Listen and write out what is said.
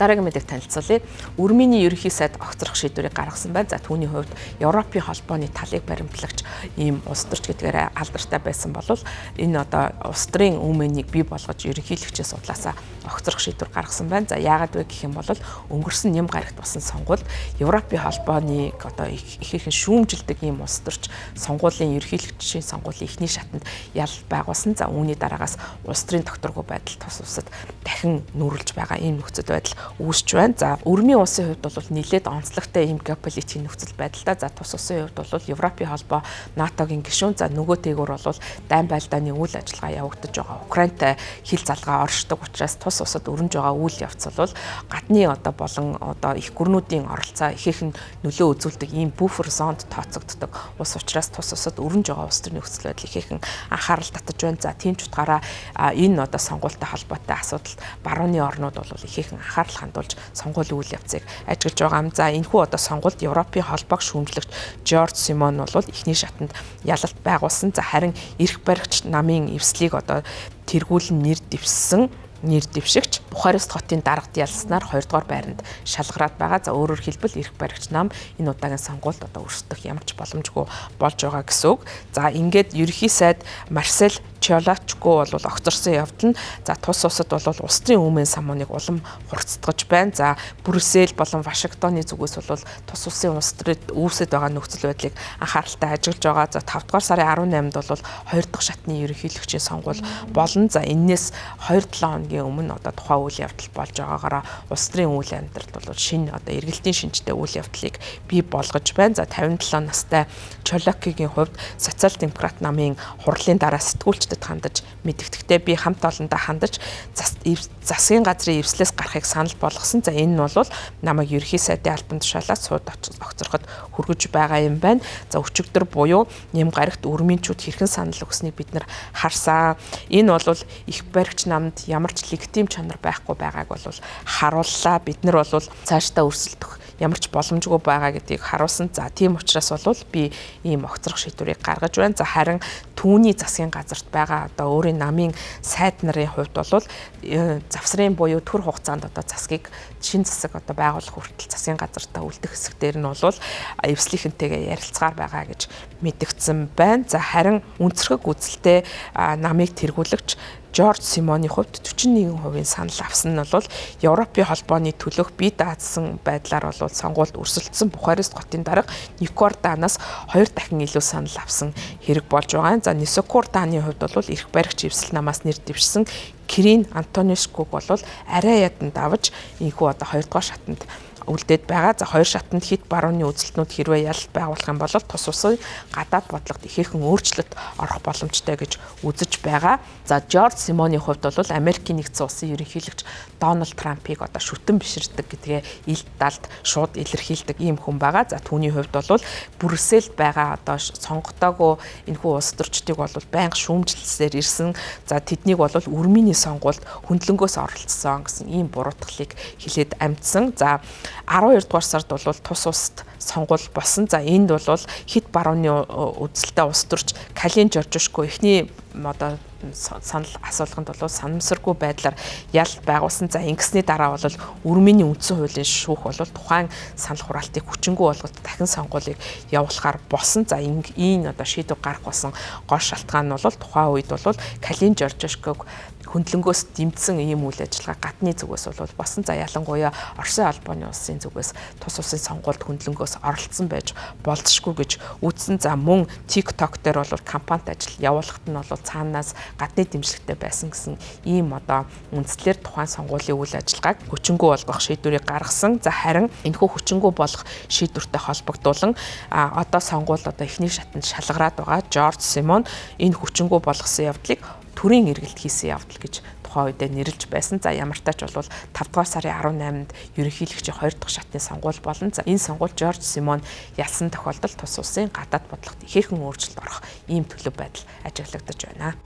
Дараагийн мэдээг танилцуулъя. Өрмөний ерөнхий сайд огцрох шийдвэрийг гаргасан байна. За түүний хувьд Европын холбооны талыг баримтлагч ийм улс төрч гэдгээрээ алдартай байсан бол энэ одоо улс төрийн өмнөнийг бий болгож ерөнхийлөгчийн судлаасаа огцрох шийдвэр гаргасан байна. За яагаад вэ гэх юм бол өнгөрсөн нэм гарагт болсон сонгуульд Европын холбооныг одоо ихээхэн шүүмжилдэг ийм улс төрч сонгуулийн ерөнхийлөгчийн сонгуулийн эхний шатанд ял байгуулсан. За үүний дараагаас улс төрийн докторгүй байдал тус улсад дахин нүүрлж байгаа ийм нөхцөл байдал үүсч байна. За Өрмийн улсын хувьд бол нэлээд онцлогтой ийм геополитикийн нөхцөл байдал та. За тус улсын хувьд бол Европын холбоо, НАТО-гийн гишүүн. За нөгөө тээгүүр бол дайн байлдааны үйл ажиллагаа явагдаж байгаа. Украинтай хил залгаа оршдог учраас тус улсад өрнөж байгаа үйл явц бол гадны одоо болон одоо их гүрнүүдийн оролцоо ихээхэн нөлөө үзүүлдэг ийм буфер зонд тооцогддог улс учраас тус улсад өрнөж байгаа улс төрийн нөхцөл байдал ихээхэн анхаарал татаж байна. За тийм ч утгаараа энэ одоо сонгуультай холбоотой асуудалд барууны орнууд бол ихээхэн анхаарал хандуулж сонгуулийн үйл явцыг ажиглаж байгаа юм. За энэхүү одоо сонгуульд Европын холбоог шүүмжлэгч Жорж Симон бол эхний шатанд ялалт байгуулсан. За харин эрх баригч намын эвслийг одоо тэргүүлэн нэр дэвссэн нэр дэвшигч Бухарест хотын даргад ялснаар 2 дугаар байранд шалгараад байгаа. За өөрөөр хэлбэл эрх баригч нам энэ удаагийн сонгуульд одоо өрсөлдөх ямар ч боломжгүй болж байгаа гэсэн үг. За ингээд ерөнхий сайд Марсел Чолачко бол огцорсон явдал нь за тус улсад бол улс төрийн өмнө самууныг улам хурцдгаж байна. За Брюссель болон Вашингтоны зүгээс бол тус улсын улс төрөд үүсэт байгаа нөхцөл байдлыг анхааралтай ажиглаж байгаа. За 5 дугаар сарын 18-нд бол 2 дахь шатны ерөнхийлөгчийн сонгуул болно. За энээс 2-7 хоногийн өмнө одоо тухайн үйл явдал болж байгаагаараа улс төрийн үйл амьдралд бол шинэ одоо эргэлтийн шинжтэй үйл явдлыг бий болгож байна. За 57 настай Чолокигийн хувьд социал демократ намын хурлын дараа сэтгүүлчдэд хандаж мэдэгдэхдээ би хамт олондоо хандаж засгийн газрын эвслээс гарахыг санал болгосон. За энэ нь бол намайг ерөнхий сайдын албан тушаалаас сууд огцорход хүргэж байгаа юм байна. За өчигдөр буюу нэм гарагт өрмийнчүүд хэрхэн санал өгснийг бид нар харсан. Энэ бол их баригч намд ямар ч легитим чанар байхгүй байгааг бол харууллаа. Бид нар бол цаашдаа өрсөлдөх ямар ч боломжгүй байгаа гэдгийг харуулсан. За тийм учраас бол би ийм огцрох шийдвэрийг гаргаж байна. За харин түүний засгийн газарт байгаа одоо өөрийн намын сайд нарын хувьд бол завсрын буюу төр хугацаанд одоо засгийг шин засаг одоо байгуулах хүртэл засгийн газартаа үлдэх хэсэг дээр нь бол эвслийнхэнтэйгээ ярилцгаар байгаа гэж мэдгдсэн байна. За харин үнцэрхэг үзэлтэй намыг тэргүүлэгч Жорж Симоны хувьд 41% санал авсан нь бол Европын холбооны төлөөх бие даацсан байдлаар бол сонгуульд өрсөлдсөн Бухарест хотын дарга Никор Данаас 2 дахин илүү санал авсан хэрэг болж байгаа. За Нисокур Даны хувьд бол эрх баригч эвсэл намаас нэр дэвшсэн Крин Антонишкуг бол арай ядан давж энэхүү одоо 2 дугаар шатанд үлдээд байгаа. За хоёр шатанд хит барууны үзэлтнүүд хэрвээ ялалт байгуулах юм бол тус усын гадаад бодлогод ихээхэн өөрчлөлт орох боломжтой гэж үзэж байгаа. За Жорж Симоны хувьд бол Америкийн нэгдсэн улсын ерөнхийлөгч Дональд Трампыг одоо шүтэн биширдэг гэдгээ ил далд шууд илэрхийлдэг ийм хүн байгаа. За түүний хувьд бол Брюссельд байгаа одоо сонгогдоогүй энэхүү улс төрчдийг бол байнга шүүмжлэлсээр ирсэн. За тэднийг бол өрмөний сонгуульд хөндлөнгөөс оролцсон гэсэн ийм буруутгалыг хилээд амжсан. За 12 дугаар сард бол тус улсад сонгуул болсон. За энд бол хит барууны үзэлтэй улс төрч Калин Жоржушко эхний одоо санал асуулганд бол санамсаргүй байдлаар ял байгуулсан. За ингэсний дараа бол өрмөний үндсэн хуулийн шүүх бол тухайн санал хураалтыг хүчингү болгоод дахин сонгуулийг явуулахар болсон. За энэ одоо шийдвэр гарах болсон гол шалтгаан нь бол тухайн үед бол Калин Жоржушког хөндлөнгөөс дэмжсэн ийм үйл ажиллагаа гадны зүгээс бол болсон. За ялангуяа Оросын холбооны улсын зүгээс тус улсын сонгуульд хөндлөнгөөс оролцсон байж болзошгүй гэж үзсэн. За мөн TikTok дээр бол кампанит ажил явуулахад нь бол цаанаас гадны дэмжлэгтэй байсан гэсэн ийм одоо үндслээр тухайн сонгуулийн үйл ажиллагааг хүчингү болгох шийдвэрийг гаргасан. За харин энэхүү хүчингү болох шийдвэртэй холбогдуулан одоо сонгуул одоо эхний шатанд шалгараад байгаа Жорж Симон энэ хүчингү болгосон явдлыг төрийн эргэлт хийсэн явдал гэж тухайн үедээ нэрлж байсан. За ямар тач бол 5 дугаар сарын 18-нд ерөнхийлөгчийн 2 дахь шатны сонгуул болно. За энэ сонгуул Жорж Симон ялсан тохиолдолд тус улсын гадаад бодлогод ихээхэн өөрчлөлт орох ийм төлөв байдал ажиглагдаж байна.